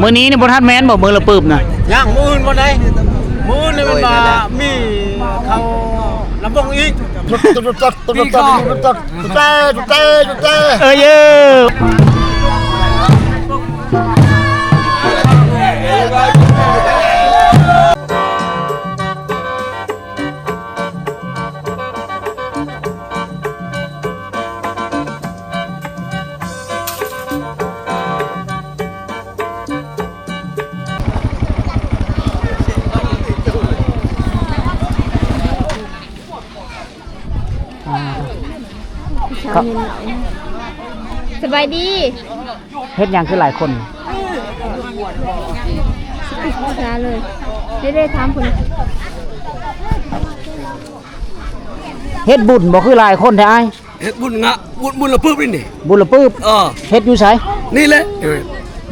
ມື້ນີ້ນີ້ບໍ່ທັນແມ່ນບໍ່ ມື້ລະປຶບນະ? ຍັງ ມື້ອື່ນບໍ່ໄດ້ ມື້ອື່ນນີ້ແມ່ນວ່າມີເຂົາລຳວົງອີກ. ຕຸແຕ ຕຸແຕ ຕຸແຕ ຕຸແຕ ເອີເຢີ. ສະບາຍດີ. ເຮັດຫຍັງຄືຫຼາຍຄົນ? ເດ ເດ ຖາມເພິ່ນ. ເຮັດບຸນບໍ່ຄືຫຼາຍຄົນແທ້ອ້າຍ? ເຮັດບຸນງະ ບຸນ ບຸນລະປຶບນີ້. ບຸນລະປຶບ? ເອີ. ເຮັດຢູ່ໃສ? ນີ້ແຫຼະ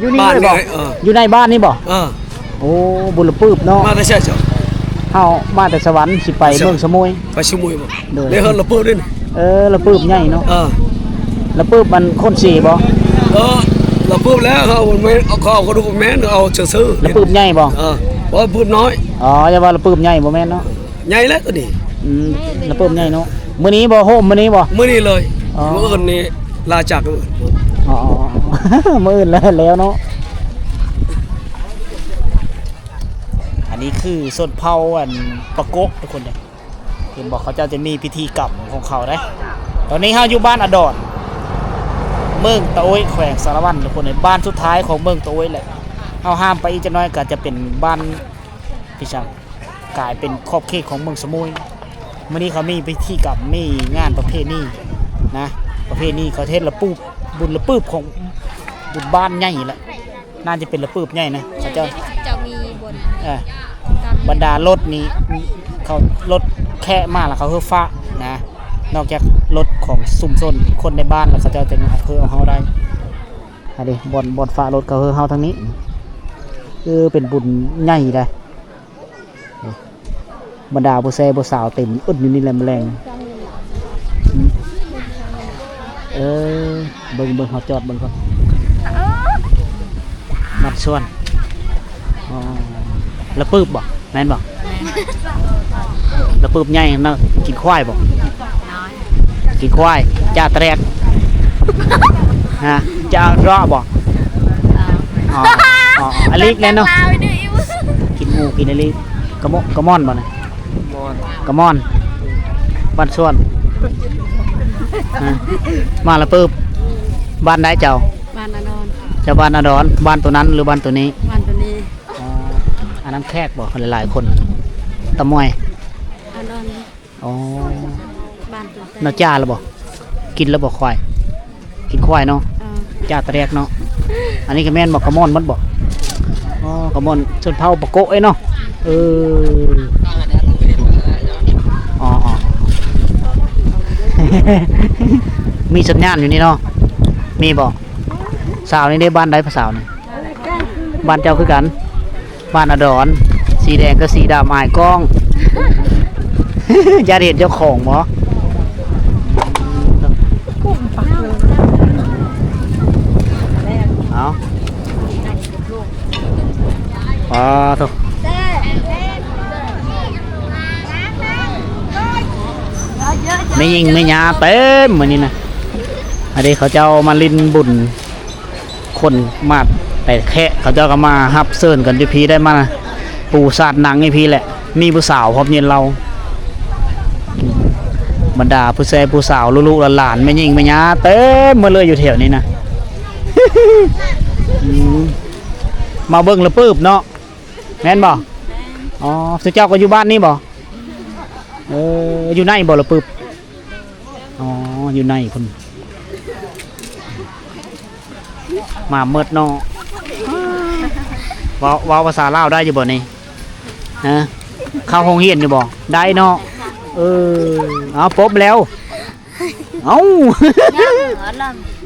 ຢູ່ນີ້ເລີຍບໍ່? ເອີ ຢູ່ໃນບ້ານນີ້ບໍ່? ເອີ. ໂອ້ ບຸນລະປຶບເນາະ. ມາແຕ່ໃສເຈົ້າ? ເຮົາມາແຕ່ສະຫວັນ ຊິໄປເມືອງສະໝຸຍ. ໄປສະໝຸຍບໍ່? ໂດຍ. ເຮືອນລະປຶບນີ້. ເອີ ລະປຶບໃຫຍ່ເນາະ. ເອີ ລະປຶບມັນຄົນເສບໍ່? ເອີ ລະປຶບແລ້ວເຮົາແມ່ນເອົາ ເຂົາເອົາກະດູກແມ່ນເອົາຊື່ໆ. ລະປຶບໃຫຍ່ບໍ່? ເອີ ບໍ່ ລະປຶບນ້ອຍ. ອໍ ຢ່າວ່າລະປຶບໃຫຍ່ ບໍ່ແມ່ນເນາະ. ໃຫຍ່ແລ້ວໂຕນີ້. ອືມ ລະປຶບໃຫຍ່ເນາະ. ມື້ນີ້ບໍ່ ໂຮມມື້ນີ້ບໍ່? ມື້ນີ້ເລີຍ. ອໍ ມື້ອື່ນນີ້ລາຈາກມື້ອື່ນ. ອໍ ມື້ອື່ນແລ້ວ ແລ້ວເນາະ. ອັນນີ້ຄືຊົນເຜົ່າອັນປາໂກະທຸກຄົນເດ້. ເຫັນບໍ່ ເຂົາເຈົ້າຈະມີພິທີກຳຂອງເຂົາເດ້. ຕອນນີ້ເຮົາຢູ່ບ້ານອາດອນ ເມືອງຕະໂອ້ຍ ແຂວງສາລະວັນທຸກຄົນເດ້. ບ້ານສຸດທ້າຍຂອງເມືອງຕະໂອ້ຍແຫຼະ. ເຮົາຂ້າມໄປອີກຈັກໜ້ອຍກໍຈະເປັນບ້ານ ພີ່ຊ້າງ ກາຍເປັນຂອບເຂດຂອງເມືອງສະໝຸຍ. ມື້ນີ້ເຂົາມີພິທີກຳ ມີງານປະເພນີນະ ປະເພນີເຂົາເຮັດລະປຶບ ບຸນລະປຶບຂອງບຸນບ້ານໃຫຍ່ແຫຼະ. ໜ້າຈະເປັນລະປຶບໃຫຍ່ນະ ເຂົາເຈົ້າ ເຈົ້າມີບົນ ເອີ ບັນດາລົດນີ້ ເຂົາລົດແຂກມາແລ້ວເຂົາເຮີ້ຟ້ານະ. ນອກຈາກລົດຂອງຊຸມຊົນຄົນໃນບ້ານ ແລ້ວເຂົາເຈົ້າຈຶ່ງເຮີ້ເອົາເຮົາໄດ້. ອັນນີ້ບ່ອນ ບ່ອນຟ້າລົດເຂົາເຮີ້ເຮົາທາງນີ້. ເອີ ເປັນບຸນໃຫຍ່ໃດ. ບັນດາຜູ້ແຊຜູ້ສາວເຕັມອຶດຢູ່ນີ້ແຫຼະມື້ແລງ. ເອີ ເບິ່ງ ເບິ່ງ ເຮົາຈອດເບິ່ງກ່ອນ. ມັດຊວນ. ອໍ ລະປຶບບໍ່? ແມ່ນບໍ່? ລະປຶບໃຫຍ່ເນາະ. ກິນຄວາຍບໍ່? ກິນຄວາຍ ຈ້າແຕກ. ຮະ ຈ້າເລາະບໍ່? ອໍ ອໍ ອາລິກແນ່ເນາະ. ກິນໝູ ກິນອາລິກ. ກະມະ ກະມ່ອນບໍ່ນະ? ກະມ່ອນ ບ້ານສວນ. ຮະ ມາລະປຶບ. ບ້ານໃດເຈົ້າ? ບ້ານອາດອນ. ເຈົ້າບ້ານອາດອນ. ບ້ານໂຕນັ້ນຫຼືບ້ານໂຕນີ້? ບ້ານໂຕນີ້. ອໍ ອັນນັ້ນແຂກບໍ່? ຫຼາຍໆຄົນ. ຕາມວຍ ອາດອນ. ອໍ ບ້ານໂຕແຕກ. ນາຈ້າແລ້ວບໍ່? ກິນແລ້ວບໍ່ຄວາຍ? ກິນຄວາຍເນາະ. ເອີ ຈ້າຕະແດກເນາະ. ອັນນີ້ກະແມ່ນບໍ່? ກະມ່ອນໝົດບໍ່? ອໍ ກະມ່ອນຊົນເຜົ່າປາໂກະເອີຍເນາະ. ເອີ ອໍ ອໍ ມີສັນຍານຢູ່ນີ້ເນາະ. ມີບໍ່? ສາວນີ້ເດ້ ບ້ານໃດ ຜູ້ສາວນີ້? ບ້ານເຈົ້າຄືກັນ. ບ້ານອາດອນ. ສີແດງກັບສີດຳອາຍກ້ອງ. ຢ້ານເຫັນເຈົ້າຂອງບໍ່? ເອົາ ປາໂທ້ ແມ່ຍິງແມ່ຍ່າເຕັມມື້ນີ້ນະ. ອັນນີ້ເຂົາເຈົ້າມາຫຼິ້ນບຸນ. ຄົນມາແຕ່ແຂກ ເຂົາເຈົ້າກໍມາຮັບເຊີນກັນຢູ່ພີ້ ໄດ້ມາປູສາດໜັງຢູ່ພີ້ແຫຼະ. ມີຜູ້ສາວພ້ອມເຢັນເລົ່າ ບັນດາຜູ້ແຊຜູ້ສາວ ລູກໆຫຼານໆ ແມ່ຍິງແມ່ຍ່າເຕັມໝົດເລີຍຢູ່ແຖວນີ້ນະ. ອືມ ມາເບິ່ງລະປຶບເນາະ ແມ່ນບໍ່? ອໍ ສຸເຈົ້າກໍຢູ່ບ້ານນີ້ບໍ່? ເອີ ຢູ່ໃນບໍ່ລະປຶບ? ອໍ ຢູ່ໃນພຸ້ນ. ມາໝົດເນາະ. ເວົ້າ ເວົ້າພາສາລາວໄດ້ຢູ່ບໍ່ນີ້? ຮະ ເຂົ້າໂຮງຮຽນຢູ່ບໍ່? ໄດ້ເນາະ. ເອີ ເອົາ ປົບແລ້ວ. ເອົ້າ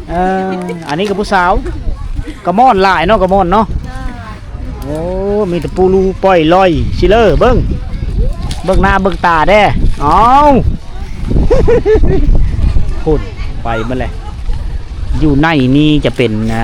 ເອີ ອັນນີ້ກໍຜູ້ສາວ. ກະມ່ອນຫຼາຍເນາະ ກະມ່ອນເນາະ. ໂອ້ ມີແຕ່ປູລູປ່ອຍລອຍຊິເລີ ເບິ່ງ ເບິ່ງໜ້າເບິ່ງຕາແດ່. ເອົ້າ ພຸ້ນ ໄປໝົດແຫຼະ. ຢູ່ໃນນີ້ຈະເປັນ ອ່າ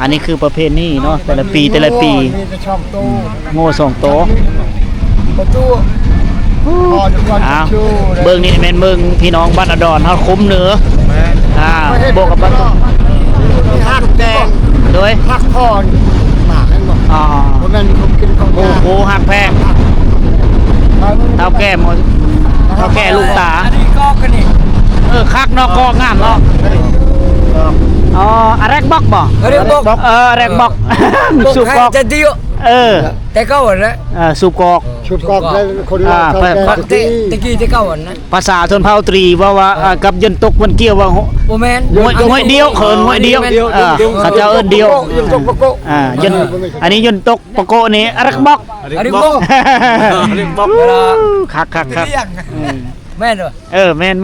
ອັນນີ້ຄືປະເພນີເນາະ ແຕ່ລະປີ ແຕ່ລະປີ ມີແຕ່ສອງໂຕ ອືມ ງົວສອງໂຕ ປະຕູ ອ້າວ ເບິ່ງນີ້ແມ່ນເບິ່ງພີ່ນ້ອງບ້ານອະດອນເຮົາ ຄຸ້ມເໜືອ ແມ່ນ ອ່າ ບວກກັບບ້ານ ມີຮັກແຕ່ງ ໂດຍ ຮັກພໍນ ໝາກແມ່ນບໍ່? ອໍ ບໍ່ແມ່ນຂອງກິນຂອງ ໂອ້ໂຫ ຮັກແພງ ເຖົ້າແກ່ໝົດ ເຖົ້າແກ່ລູກຕາ ອັນນີ້ກອກ ອັນນີ້ ເອີ ຄັກເນາະ ກອກງາມເນາະ ອໍ ອາແຣັກບັອກບໍ່? ອາແຣັກບັອກ ເອີ ອາແຣັກບັອກ ສູບກອກ ເອີ ແຕ່ເກົ່າຫັ້ນແຫຼະ ເອີ ສູບກອກ ສູບກອກ ແລ້ວຄົນລາວ ອ່າ ເຖົ້າແກ່ ແຕ່ ແຕ່ກີ້ແຕ່ເກົ່າຫັ້ນນະ ພາສາຊົນເຜົ່າຕຣີເວົ້າວ່າ ອ່າ ກັບຍົນຕົກມັນກ່ຽວວ່າ ບໍ່ແມ່ນ ຫ້ວຍ ຫ້ວຍດຽວ ເຂົາເອີ້ນຫ້ວຍດຽວ ເອີ ເຂົາເຈົ້າເອີ້ນດຽວ ຍົນຕົກປະໂກະ ອ່າ ຍົນ ອັນນີ້ຍົນຕົກປະໂກະນີ້ ອາແຣັກບັອກ ອາແຣັກບັອກ ອາແຣັກບັອກ ຄັກໆໆ ອືມ ແມ່ນບໍ່? ເອີ ແມ່ນໆ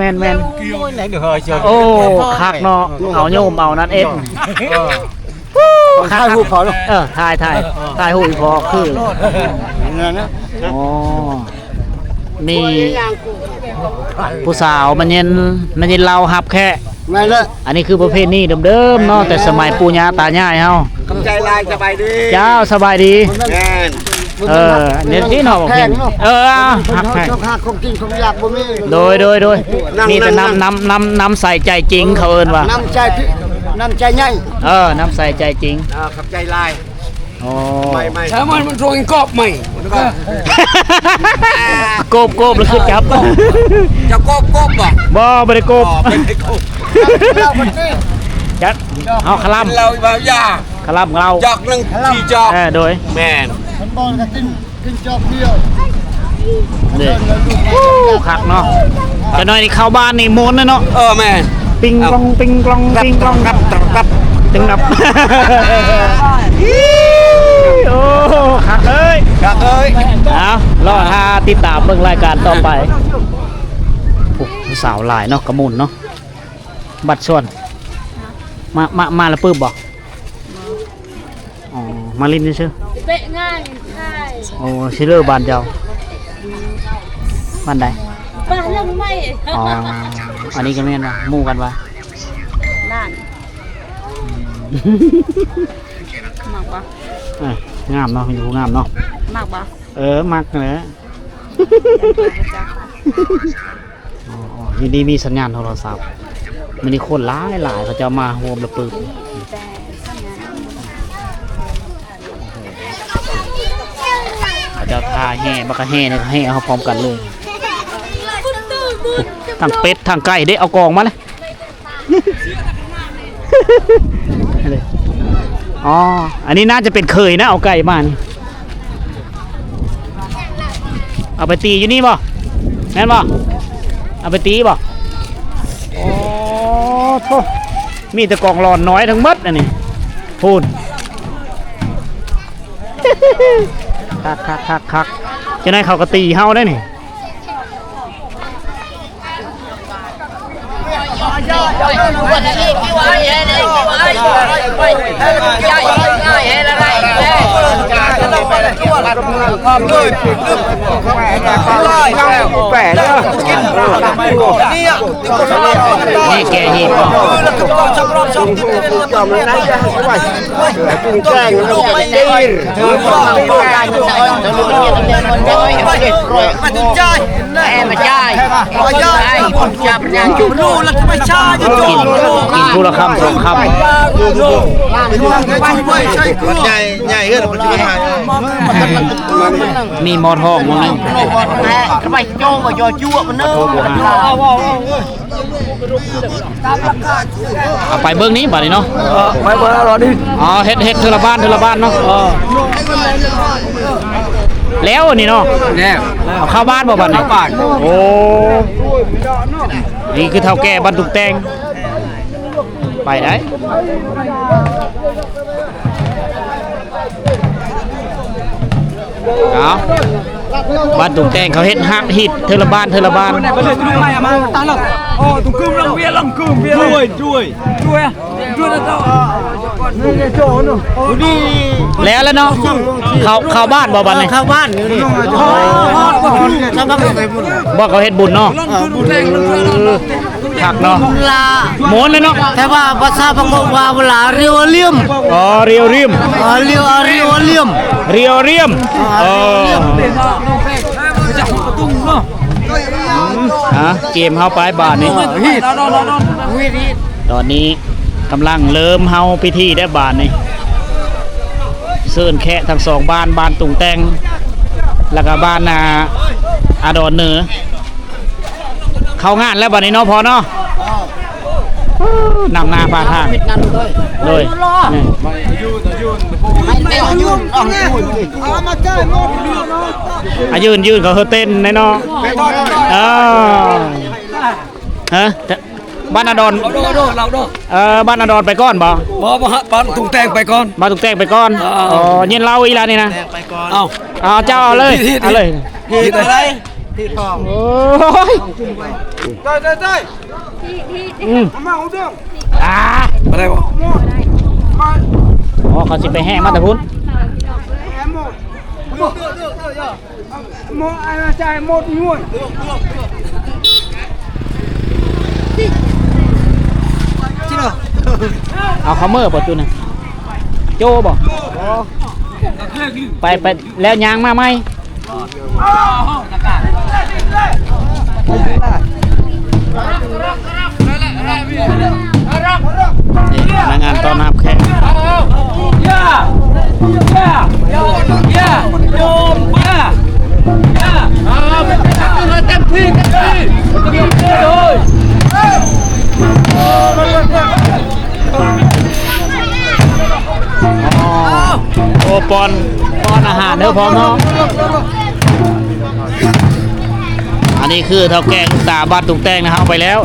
ໆ ໂອ້ ຄັກເນາະ ເອົາໂຍມເອົານັ້ນເອງ ເອີ ຖ່າຍຮູບເຂົາເນາະ ເອີ ຖ່າຍ ຖ່າຍ ຖ່າຍຮູບອີ່ພໍຄື ນັ້ນນະ ອໍ ນີ້ຜູ້ສາວມາເຢັນ ມາເຢັນເຫຼົ້າຮັບແຂກ ແມ່ນແລ້ວ ອັນນີ້ຄືປະເພນີເດີມໆເນາະ ແຕ່ສະໄໝປູ່ຍ່າຕາຍາຍເຮົາ ຂອບໃຈຫຼາຍ ສະບາຍດີ ເຈົ້າ ສະບາຍດີ ແມ່ນ ເອີ ນີ້ເນາະ ແຂກເນາະ ເອີ ຮັບແຂກ ເຈົ້າຄ່າຂອງກິນຂອງຢາກບໍ່ມີ ໂດຍ ໂດຍ ໂດຍ ນັ້ນ ມີແຕ່ ນັ້ນ ນ້ຳ ນ້ຳ ນ້ຳ ນ້ຳໃສໃຈຈິງ ເຂົາເອີ້ນວ່າ ນ້ຳໃຈ ນ້ຳໃຈໃຫຍ່ ເອີ ນ້ຳໃສໃຈຈິງ ອ່າ ຂອບໃຈຫຼາຍ ອໍ ໃໝ່ໆ ສາມາດມັນໂທກິນກອບໃໝ່ ໂກບ ໂກບ ແລ້ວຄືຈັບ ເຈົ້າໂກບ ໂກບບໍ່? ບໍ່ ບໍ່ໄດ້ໂກບ ອໍ ບໍ່ໄດ້ໂກບ ຈັດ ເຮົາຄະລຳ ເຫຼົ້າ ເມົາຢາ ຄະລຳເຫຼົ້າ ຈອກໜຶ່ງ ສີ່ຈອກ ເອີ ໂດຍ ແມ່ນ ມັນບໍ່ກະກິນ ກິນຈອກດຽວ ນີ້ ໂອ້ ຄັກເນາະ ຈັກໜ້ອຍນີ້ເຂົ້າບ້ານນີ້ມ່ວນແລ້ວເນາະ ເອີ ແມ່ນ ປິງກອງ ປິງກອງ ປິງກອງ ກັບ ກັບ ກັບ ຕຶງກັບ ໂອ້ ຄັກເອີຍ ຄັກເອີຍ ເອົາ ລໍຖ້າຕິດຕາມເບິ່ງລາຍການຕໍ່ໄປ ໂອ້ ຜູ້ສາວຫຼາຍເນາະ ກະໝຸ່ນເນາະ ບັດຊວນ ມາ ມາ ມາລະປຶບບໍ່? ອໍ ມາຫຼິ້ນຊື່ໆ ເຕະງ່າຍ ໂອ້ ຊິເລີບ້ານເຈົ້າ ບ້ານໃດ? ບ້ານເລື່ອງໃໝ່ ອໍ ອັນນີ້ກະແມ່ນວ່າ ໝູ່ກັນວ່າ ນັ້ນ ມັກບໍ່? ເອີ ງາມເນາະ ຢູ່ງາມເນາະ ມັກບໍ່? ເອີ ມັກຫັ້ນແຫຼະ ອໍ ອໍ ຢູ່ດີມີສັນຍານໂທລະສັບ ມື້ນີ້ຄົນຫຼາຍໆ ເຂົາເຈົ້າມາຮ່ວມລະປຶບ ເຂົາເຈົ້າຖ້າແຫ່ ບັກກະແຫ່ນີ້ ແຫ່ເຮົາພ້ອມກັນເລີຍ ທັງເປັດທັງໄກ່ເດ້ ເອົາກອງມາເລີຍ ອໍ ອັນນີ້ໜ້າຈະເປັນເຂີຍນະ ເອົາໄກ່ມານີ້ ເອົາໄປຕີຢູ່ນີ້ບໍ່? ແມ່ນບໍ່? ເອົາໄປຕີບໍ່? ໂອ້ໂທ້ ມີແຕ່ກອງຫຼອນນ້ອຍທັງໝົດອັນນີ້ ພຸ້ນ ຄັກໆໆ ຈັ່ງໃດເຂົາກະຕີເຮົາໄດ໋ນີ້. ນີ້ແກະເຫັດບໍ່? ກິນ ກິນຜູ້ລະຄຳສອງຄຳ ໃຫຍ່ ໃຫຍ່ເຮືອນ ມີໝໍ້ທອງໝໍ້ໜຶ່ງ ເອົາໄປເບິ່ງນີ້ບາດນີ້ເນາະ ເອີ ໄປເບິ່ງລອດນີ້ ອໍ ເຮັດ ເຮັດເທື່ອລະບ້ານ ເທື່ອລະບ້ານເນາະ ເອີ ແລ້ວນີ້ເນາະ ແລ້ວ ເອົາເຂົ້າບ້ານບໍ່ບາດນີ້ ເຂົ້າບ້ານ ໂອ້ ນີ້ຄືເຖົ້າແກ່ບ້ານຕຸກແຕ່ງ ໄປໄດ້ ເອົາ ບ້ານຕຸງແຕ່ງເຂົາເຮັດຮະ ຮີດເທື່ອລະບ້ານ ເທື່ອລະບ້ານ ແລ້ວລະເນາະ ເຂົ້າ ເຂົ້າບ້ານບໍ່ບາດນີ້ ເຂົ້າບ້ານ ບໍ່ ເຂົາເຮັດບຸນເນາະ ເອີ. ຄັກເນາະ ໂມນລະ ໂມນເລີຍເນາະ ແຕ່ວ່າພາສາປາກົກວ່າເວລາ Riorium ອໍ Riorium ອໍ Rio Riorium Riorium ອໍ Riorium ອ່າ ເກມເຮົາໄປບາດນີ້ ຕອນນີ້ກຳລັງເລີ່ມເຮົາພິທີໄດ້ບາດນີ້ ເຊີນແຂກທັງສອງບ້ານ ບ້ານຕຸງແຕ່ງ ແລ້ວກະບ້ານ ອ່າ ອາດອນເໜືອ ເຂົ້າງານແລ້ວບາດນີ້ເນາະພໍ່ເນາະ ນຳໜ້າພາທາງ ໂດຍ ອາ ຢືນ ຢືນ ເຂົາເຮີເຕັ້ນແນ່ເນາະ ເອີ ຮະ ບ້ານອາດອນ ເອີ ບ້ານອາດອນໄປກ່ອນບໍ່? ບໍ່ ບໍ່ ບ້ານຕຸງແຕ່ງໄປກ່ອນ ບ້ານຕຸງແຕ່ງໄປກ່ອນ ອໍ ເຢັນເຫຼົ້າອີກແລ້ວນີ້ນະ ເອົ້າ ເອົາ ເຈົ້າເອົາເລີຍ ເອົາເລີຍ ຜິດອະໄລ ຜິດຂອງ ໂອ້ຍ ໄດ້ ໄດ້ ໄດ້ ອືມ ມາເອົາເດີ ອ່າ ບໍ່ໄດ້ບໍ່? ອໍ ເຂົາຊິໄປແຫ່ມາແຕ່ພຸ້ນ ແຫ່ໝົດ ໝົດ ອ່າ ຈ່າຍໝົດງວດ ເອົາເຂົາເມືອບໍ່ຈຸນະ ໂຈ້ບໍ່? ໄປ ໄປ ແລ້ວຍ່າງມາໃໝ່ ນີ້ ພະນັກງານຕ້ອນຮັບແຂກ ອໍ ໂອ້ ປ້ອນ ປ້ອນອາຫານເດີພໍ່ເນາະ ອັນນີ້ຄືເຖົ້າແກ່ລຸງຕາບ້ານຕຸງແຕ່ງນະ ເຮົາໄປແລ້ວ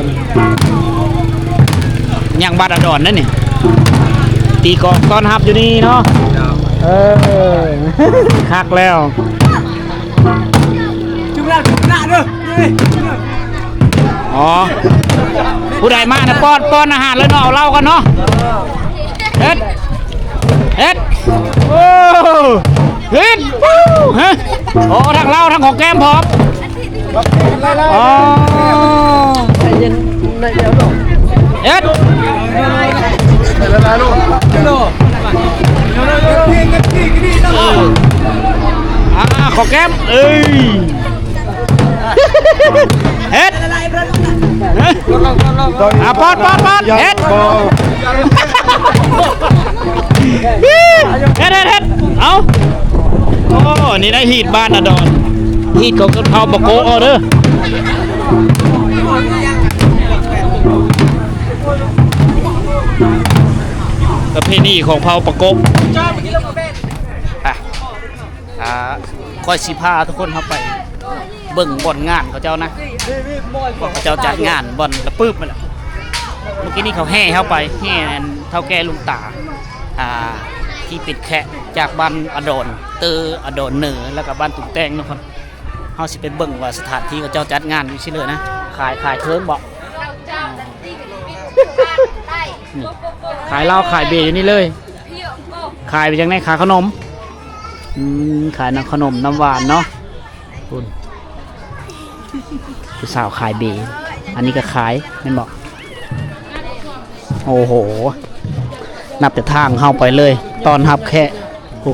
ຍັງບ້ານອາດອນນັ້ນນີ້ ຕີກອງຕ້ອນຮັບຢູ່ນີ້ເນາະ ເອີ ຄັກແລ້ວ ຈຸລະ ຈຸລະເດີ ອໍ ຜູ້ໃດມານະ ປ້ອນ ປ້ອນອາຫານເລີຍເນາະ ເອົາເຫຼົ້າກ່ອນເນາະ ເຮັດ ເຮັດ ໂອ້ ເຮັດ ຮະ ໂອ້ ທັງເຫຼົ້າທັງຂອງແກ້ມພ້ອມ ອໍ ໃສ່ເຢັນໜ້ອຍດຽວເນາະ ເຮັດ ອ່າ ຂອງແກ້ມ ເອີຍ ເຮັດ ອ່າ ປອດ ປອດ ປອດ ເຮັດ ເຮັດ ເຮັດ ເຮັດ ເອົາ ໂອ້ ນີ້ໄດ້ຮີດບ້ານອາດອນ ຮີດຂອງຊົນເຜົ່າປາໂກະເອົາເດີ ປະເພນີຂອງເຜົ່າປາໂກະ ອ່ະ ອ່າ ຂ້ອຍຊິພາທຸກຄົນເຮົາໄປເບິ່ງບ່ອນງານເຂົາເຈົ້ານະ ວ່າເຂົາເຈົ້າຈັດງານບ່ອນລະປຶບນັ້ນແຫຼະ ມື້ກີ້ນີ້ເຂົາແຫ່ເຮົາໄປ ແຫ່ອັນເຖົ້າແກ່ລຸງຕາ ອ່າ ທີ່ເປັນແຂກຈາກບ້ານອາດອນເຕີ ອາດອນເໜີ ແລ້ວກະບ້ານຕຸງແຕ່ງເນາະ ເຮົາຊິໄປເບິ່ງວ່າສະຖານທີ່ເຂົາເຈົ້າຈັດງານຢູ່ຊີ້ເລີຍນະ ຂາຍ ຂາຍເຄື່ອງບໍ ຂາຍເຫຼົ້າຂາຍເບຢູ່ນີ້ເລີຍ ຂາຍໄປຈັ່ງໃດ ຂາຍຂະໜົມ ອືມ ຂາຍນ້ຳຂະໜົມນ້ຳຫວານເນາະ ພຸ້ນ ຜູ້ສາວຂາຍເບ ອັນນີ້ກະຂາຍແມ່ນບໍ ໂອ້ໂຫ ນັບແຕ່ທາງເຮົາໄປເລີຍ ຕ້ອນຮັບແຂກ ໂອ້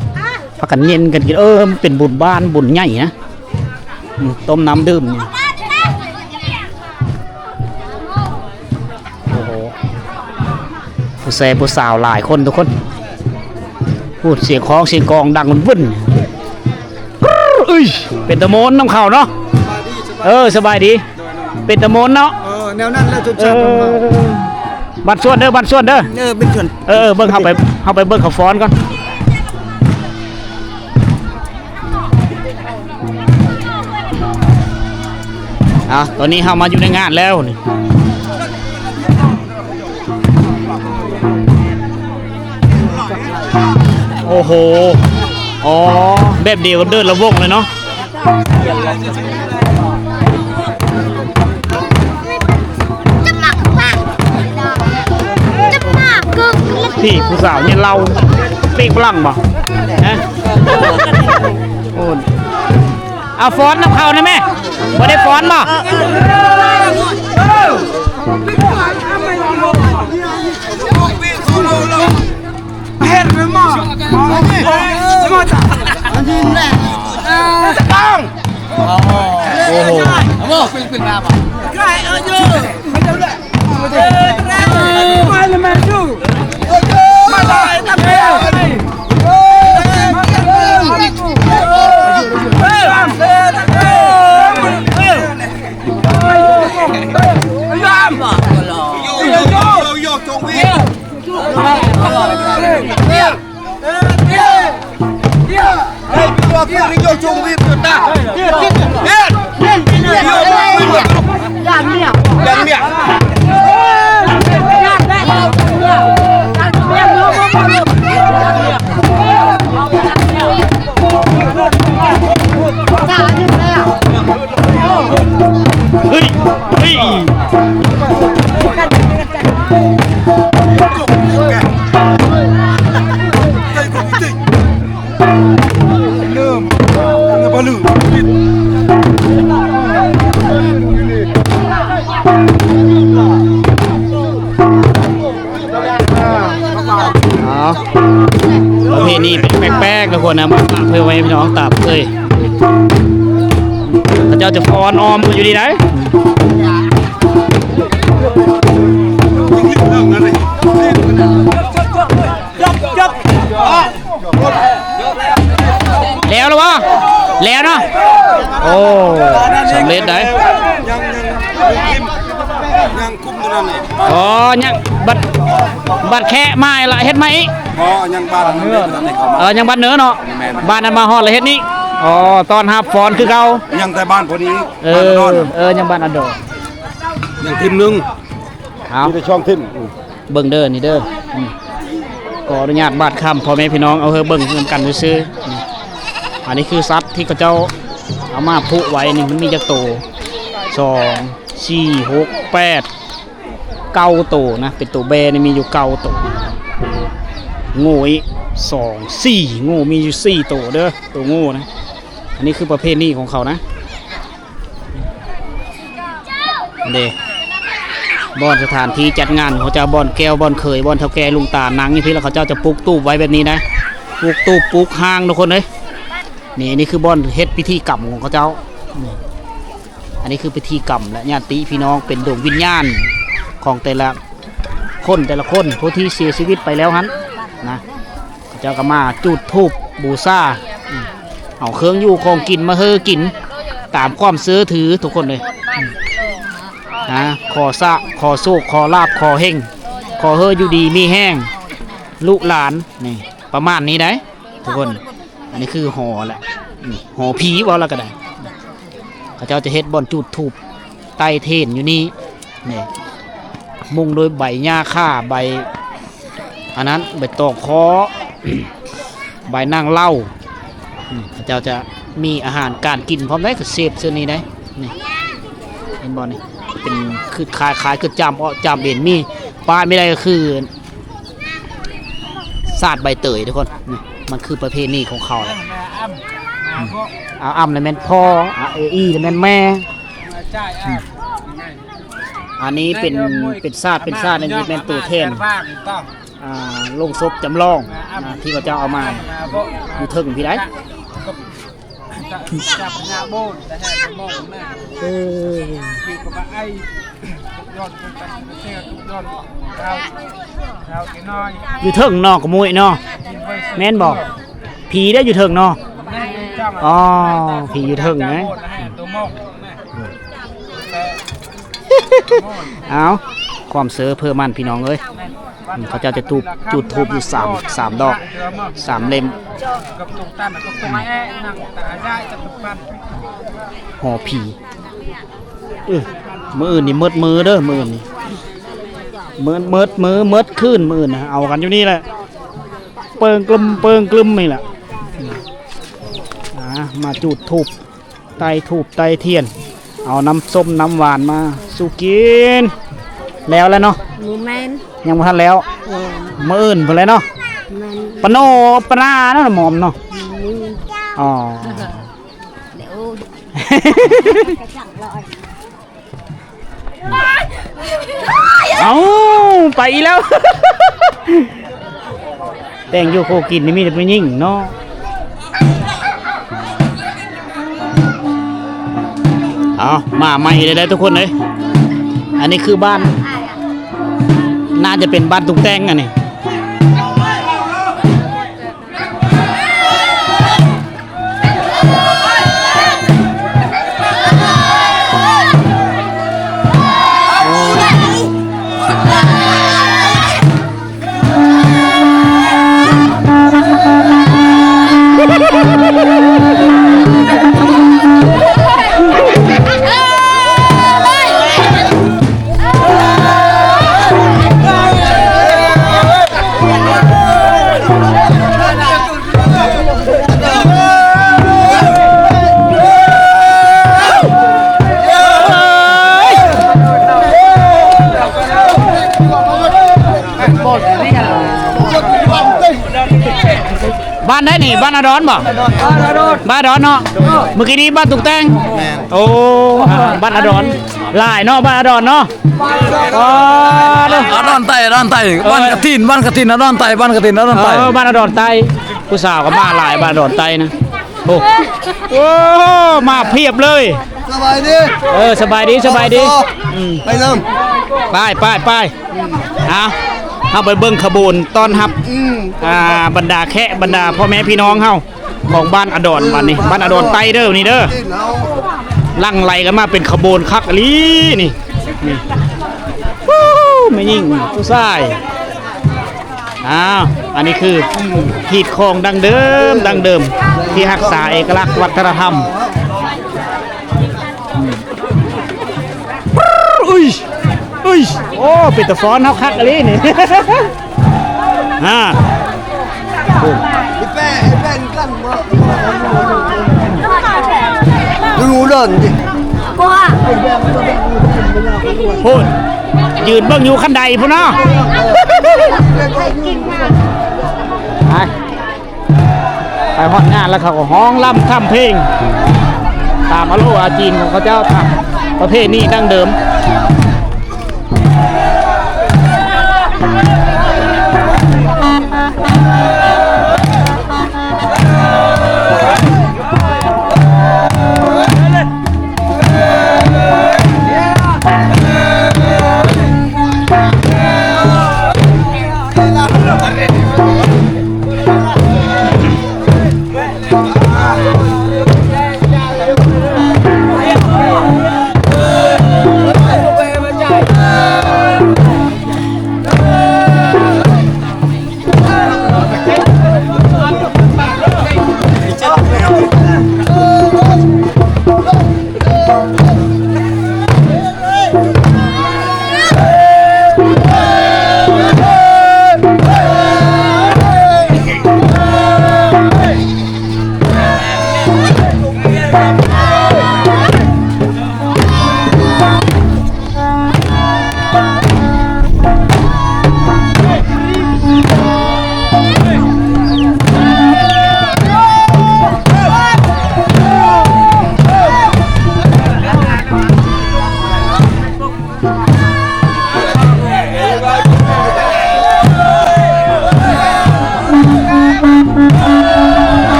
ພາກັນເຢັນກັນກິນ ເອີ ມັນເປັນບຸນບ້ານບຸນໃຫຍ່ນະ ອືມ ຕົ້ມນ້ຳດື່ມນີ້ ໂອ້ໂຫ ຜູ້ແຊຜູ້ສາວຫຼາຍຄົນທຸກຄົນ ໂອ້ ສຽງຂອງສຽງກອງດັງວຶ້ນ ເອີຍ ເປັນຕາມ່ວນນຳເຂົາເນາະ ເອີ ສະບາຍດີ ເປັນຕາມ່ວນເນາະ ເອີ ແນວນັ້ນແຫຼະ ເອີ ບ້ານສວນເດີ ບ້ານສວນເດີ ເອີ ເປັນສວນ ເອີ ເບິ່ງເຮົາໄປ ເຮົາໄປເບິ່ງເຂົາຟ້ອນກ່ອນ ອ່າ ຕອນນີ້ເຮົາມາຢູ່ໃນງານແລ້ວນີ້ ໂອ້ໂຫ ອໍ ແບບດຽວກັບເດີນລະວົງເລີຍເນາະ ພີ່ຜູ້ສາວເຢັນເຫຼົ້າ ປີກຝຣັ່ງບໍ ຮະ ໂອ້ ເອົາຟ້ອນນຳເຂົານະແມ່ ບໍ່ໄດ້ຟ້ອນບໍ ເອີ ເອີ ເອີ Vamos, pil pil napa. Kai ayo. Mana maju.ເອົາ ປະເພນີແປກໆ ທຸກຄົນນະ ມາຝາກເພື່ອໄວ້ໃຫ້ພີ່ນ້ອງຕາມເຄີຍ. ເຂົາເຈົ້າຈະຟ້ອນອ້ອມກັນຢູ່ນີ້ໄດ໋. ແລ້ວລະບໍ່? ແລ້ວເນາະ. ໂອ້ ສຳເລັດໄດ໋. ຍັງ ຍັງ ຍັງຄຸມຢູ່ນັ້ນນີ້. ອໍ ຍັງ ບັດ ບັດແຄະມາລະເຮັດໃໝ່ອີກ. ບໍ່ ຍັງບ້ານເນີບໍ່ທັນໄດ້ເຂົ້າມາ. ເອີ ຍັງບ້ານເນີເນາະ. ແມ່ນ ບ້ານນັ້ນມາຮອດລະເຮັດນີ້. ອໍ ຕ້ອນຮັບຟ້ອນຄືເກົ່າ. ຍັງແຕ່ບ້ານພວກນີ້. ເອີ ບ້ານດອນ. ເອີ ຍັງບ້ານອັນດອນ. ຍັງທີມໜຶ່ງ. ເອົາ ມີແຕ່ຊ່ອງທີມ. ເບິ່ງເດີນີ້ເດີ. ອືມ ຂໍອະນຸຍາດບາດຄຳພໍ່ແມ່ພີ່ນ້ອງ ເອົາໃຫ້ເບິ່ງນຳກັນຊື່ໆ. ອືມ ອັນນີ້ຄືສັດທີ່ເຂົາເຈົ້າເອົາມາຜຸໄວ້ນີ້ ມັນມີຈັກໂຕ? ສອງ ສີ່ ຫົກ ແປດ ເກົ້າໂຕນະ. ເປັນໂຕແບ້ນີ້ມີຢູ່ເກົ້າໂຕ. ງູອີກ ສອງ ສີ່ ງູມີຢູ່ສີ່ໂຕເດີ ໂຕງູນະ. ອັນນີ້ຄືປະເພນີຂອງເຂົານະ. ເດ້ ບ່ອນສະຖານທີ່ຈັດງານຂອງເຈົ້າ ບ່ອນແກ້ວ ບ່ອນເຂີຍ ບ່ອນເຖົ້າແກ່ລຸງຕານັ່ງຢູ່ພີ້ ແລ້ວເຂົາເຈົ້າຈະປຸກຕູບໄວ້ແບບນີ້ນະ. ປຸກຕູບ ປຸກຮ່າງ ທຸກຄົນເອີຍ. ນີ້ ນີ້ຄືບ່ອນເຮັດພິທີກຳຂອງເຂົາເຈົ້າ. ນີ້ ອັນນີ້ຄືພິທີກຳ ແລະ ຍາດຕິພີ່ນ້ອງ ເປັນດວງວິນຍານຂອງແຕ່ລະ ຄົນແຕ່ລະຄົນ ຜູ້ທີ່ເສຍຊີວິດໄປແລ້ວຫັ້ນນະ, ເຂົາເຈົ້າກໍມາຈູດທູບບູຊາ ອືມ ເອົາເຄື່ອງຢູ່ຂອງກິນມາເຮີ້ກິນ ຕາມຄວາມເຊື່ອຖືທຸກຄົນເລີຍ ອືມ ນະ, ຂໍສະ ຂໍໂຊກ ຂໍລາບ ຂໍເຮັງ ຂໍເຮີ້ຢູ່ດີມີແຮງ ລູກຫຼານ ນີ້ ປະມານນີ້ໄດ໋ ທຸກຄົນ. ອັນນີ້ຄືຫໍແຫຼະ ນີ້ ຫໍຜີເວົ້າແລ້ວກໍໄດ້. ເຂົາເຈົ້າຈະເຮັດບ່ອນຈູດທູບໃຕ້ຖຽນຢູ່ນີ້ ນີ້ ມຸງໂດຍໃບຫຍ້າຄາ ໃບ ອັນນັ້ນ ໃບຕອງຄໍ ໃບນາງເຫຼົ້າ. ອືມ ເຂົາເຈົ້າຈະມີອາຫານການກິນພ້ອມໄດ໋ ກໍເສບເຊິ່ງນີ້ໄດ໋. ນີ້ ເຫັນບໍ່ນີ້ ເປັນຄືຄ້າຍໆຄືຈາມເອາະຈາມເອັນ ມີ ປາດບໍ່ໄດ້ກໍຄື ສາດໃບເຕີຍທຸກຄົນ. ນີ້ ມັນຄືປະເພນີຂອງເຂົາແຫຼະ. ອືມ ອາ ອຳລະແມ່ນພໍ່ ອາ ອີລະແມ່ນແມ່. ອືມ ອັນນີ້ເປັນ ເປັນສາດ ເປັນສາດ ອັນນີ້ແມ່ນໂຕແທນ ອ່າ ໂລງສົບຈຳລອງ ອ່າ ທີ່ເຂົາເຈົ້າເອົາມາຢູ່ເທິງພີ້ໄດ໋. ເອີ ຢູ່ເທິງເນາະ ກະມຸ້ຍເນາະ ແມ່ນບໍ່? ຜີໄດ້ຢູ່ເທິງເນາະ. ອໍ ຜີຢູ່ເທິງນະ. ເອົາ ຄວາມເຊີເພີ່ມມັນ ພີ່ນ້ອງເອີຍ. ອືມ ເຂົາເຈົ້າຈະຈູດ ຈູດທູບຢູ່ສາມ ສາມດອກ ສາມເຫຼັ້ມ. ຫໍຜີ ເອີ ມື້ອື່ນນີ້ໝົດມື້ເດີ ມື້ອື່ນນີ້ ໝົດ ໝົດມື້ ໝົດຄືນ ມື້ອື່ນນະ ເອົາກັນຢູ່ນີ້ແຫຼະ ເປິງກລຶມ ເປິງກຶມນີ້ແຫຼະ. ອ່າ ມາຈູດທູບ ໄຕ້ທູບໄຕ້ທຽນ ເອົານ້ຳສົ້ມນ້ຳຫວານມາສູ່ກິນ. ແລ້ວແລ້ວເນາະ? ບໍ່ແມ່ນ ຍັງບໍ່ທັນແລ້ວ. ເອີ ມື້ອື່ນພຸ້ນແຫຼະເນາະ. ແມ່ນ ປະໂນປະນາເນາະ ໝອມເນາະ. ອືມ ອໍ ເອົ້າ ໄປອີກແລ້ວ. ແຕ່ງຢູ່ຄູ່ກິນນີ້ມີແຕ່ຜູ້ຍິງເນາະ. ເ ເອົາ ມາໃໝ່ເລີຍເດີທຸກຄົນເອີຍ. ອັນນີ້ຄືບ້ານ ໜ້າຈະເປັນບ້ານຕຸກແຕ່ງອັນນີ້. ບ້ານໃດນີ້? ບ້ານອາດອນບໍ່? ບ້ານອາດອນເນາະ. ມື້ກີ້ນີ້ບ້ານຕຸກແຕ່ງ. ໂອ້ ບ້ານອາດອນ ຫຼາຍເນາະ ບ້ານອາດອນເນາະ. ອໍ ອາດອນໃຕ້ ອາດອນໃຕ້ ເອີ ບ້ານກະຖິນ ບ້ານກະຖິນ ອາດອນໃຕ້ ບ້ານກະຖິນ ອາດອນໃຕ້ ເອີ ບ້ານອາດອນໃຕ້. ຜູ້ສາວກໍມາຫຼາຍ ບ້ານອາດອນໃຕ້ນະ. ໂອ້ ໂອ້ ມາພຽບເລີຍ. ສະບາຍດີ. ເອີ ສະບາຍດີ ສະບາຍດີ. ອືມ ໄປນຳ ໄປ ໄປ ໄປ. ເອົາ ເຮົາໄປເບິ່ງຂະບວນຕ້ອນຮັບ ອືມ ອ່າ ບັນດາແຂກ ບັນດາພໍ່ແມ່ພີ່ນ້ອງເຮົາ ຂອງບ້ານອາດອນ. ບັດນີ້ ເອີ ບ້ານອາດອນໃຕ້ເດີ ນີ້ເດີ ເອີ ຫຼັ່ງໄຫຼກັນມາເປັນຂະບວນຄັກອີ່ຫຼີນີ້. ນີ້ ແມ່ຍິງ ຜູ້ຊາຍ. ອ້າວ ອັນນີ້ຄື ອືມ ຮີດຄອງດັ້ງເດີມ ເອີ ດັ້ງເດີມ ທີ່ຮັກສາເອກະລັກວັດທະນະທຳ. ອືມ ອຸ້ຍ ອຸ້ຍ ໂອ້ ເປັນຕາຟ້ອນເນາະ ຄັກອີ່ຫຼີນີ້. ອ່າ ໂອ້ ໄອ້ແປ້ ໄອ້ແປ້ນກັນບໍ່ ດູເດີນຕິ ໂອ້ຍ ຢືນເບິ່ງຢູ່ຂັ້ນໄດພຸ້ນເນາະ. ໄປ ໄປຮອດງານແລ້ວ ເຂົາກໍຮ້ອງລຳທຳເພງ ຕາມອາໂລອາຈີນຂອງເຂົາເຈົ້າ ຕາມປະເພນີດັ້ງເດີມ.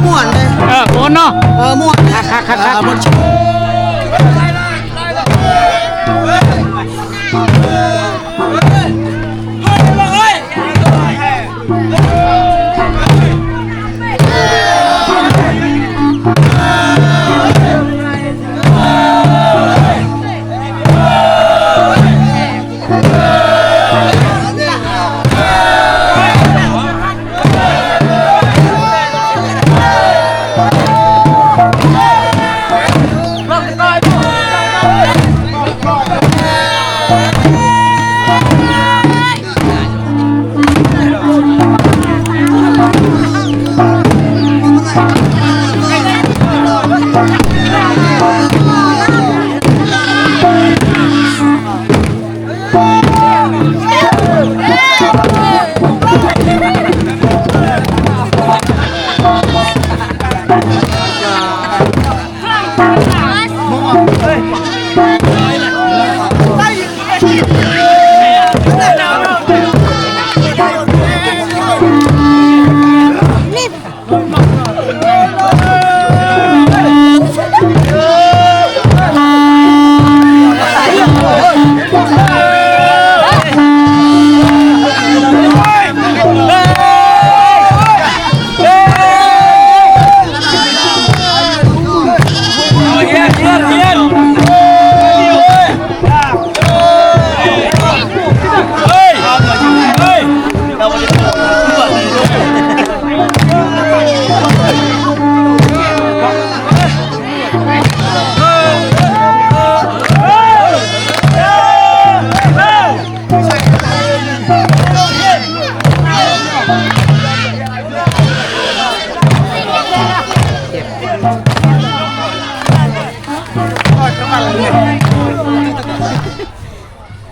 ມ່ວນເດ້ ເອີ ມ່ວນເນາະ ເອີ ມ່ວນ ຄັກໆໆໆ ເອີ ມ່ວນ. ເ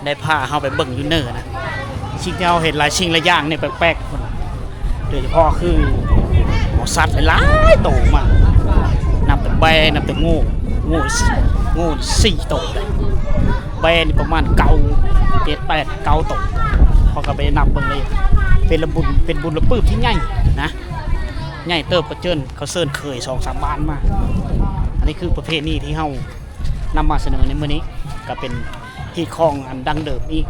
ໄດ້ພາເຮົາໄປເບິ່ງຢູ່ເນີນະ ສິ່ງທີ່ເຮົາເຫັນຫຼາຍສິ່ງຫຼາຍຢ່າງນີ້ແປກໆ ໂດຍສະເພາະຄືເອົາສັດຫຼາຍໆໂຕມາ ນັບແຕ່ແບ້ ນັບແຕ່ງູ ງູ ງູສີ່ໂຕ ແບ້ນີ້ປະມານເກົ້າ ເຈັດ ແປດ ເກົ້າໂຕ ເຮົາກໍໄປນັບເບິ່ງເລີຍ ເປັນລະບຸນ ເປັນບຸນລະປຶບທີ່ໃຫຍ່ນະ ໃຫຍ່ເຕີບ ເຂົາເຊີນ ເຂົາເຊີນເຂີຍສອງສາມບ້ານມາ ອັນນີ້ຄືປະເພນີທີ່ເຮົາ ນຳມາສະເໜີໃນມື້ນີ້ ກໍເປັນຮີດຄອງອັນດັ້ງເດີມອີກ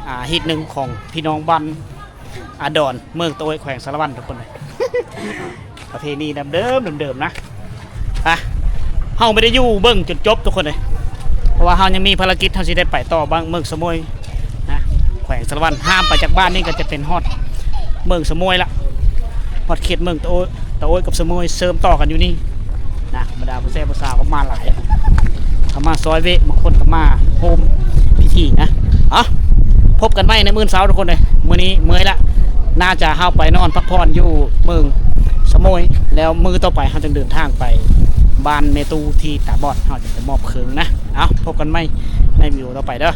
ອ່າ ຮີດໜຶ່ງຂອງພີ່ນ້ອງບ້ານອາດອນ ເມືອງຕະໂອ້ຍ ແຂວງສາລະວັນ ທຸກຄົນເອີຍ ປະເພນີເດີມໆ ເດີມໆ ນະ ອ່ະ ເຮົາບໍ່ໄດ້ຢູ່ເບິ່ງຈົນຈົບ ທຸກຄົນເອີຍ ເພາະວ່າເຮົາຍັງມີພາລະກິດ ເຮົາຊິໄດ້ໄປຕໍ່ບ້ານເມືອງສະໂໝຍ ນະ ແຂວງສາລະວັນ ຫ້າມໄປຈາກບ້ານນີ້ກໍຈະເປັນຮອດເມືອງສະໂໝຍລະ ຮອດເຂດເມືອງຕະໂອ້ຍ ຕະໂອ້ຍກັບສະໂໝຍເຊື່ອມຕໍ່ກັນຢູ່ນີ້ນະ ບັນດາຜູ້ແຊບຜູ້ສາວກໍມາຫຼາຍ ເຂົ້າມາຊ່ອຍເວະ ບາງຄົນກໍມາໂຮມພິທີນະ ເອົາ ພົບກັນໃໝ່ໃນມື້ເຊົ້າ ທຸກຄົນເອີຍ ມື້ນີ້ເມື່ອຍລະ ໜ້າຈະເຮົາໄປນອນພັກຜ່ອນຢູ່ເມືອງສະໂໝຍ ແລ້ວມື້ຕໍ່ໄປເຮົາຈຶ່ງເດີນທາງໄປບ້ານແມ່ຕູ້ທີ່ຕາບອດ ເຮົາຈະໄປມອບເຄື່ອງນະ ເອົາ ພົບກັນໃໝ່ໃນວິດີໂອຕໍ່ໄປເດີ.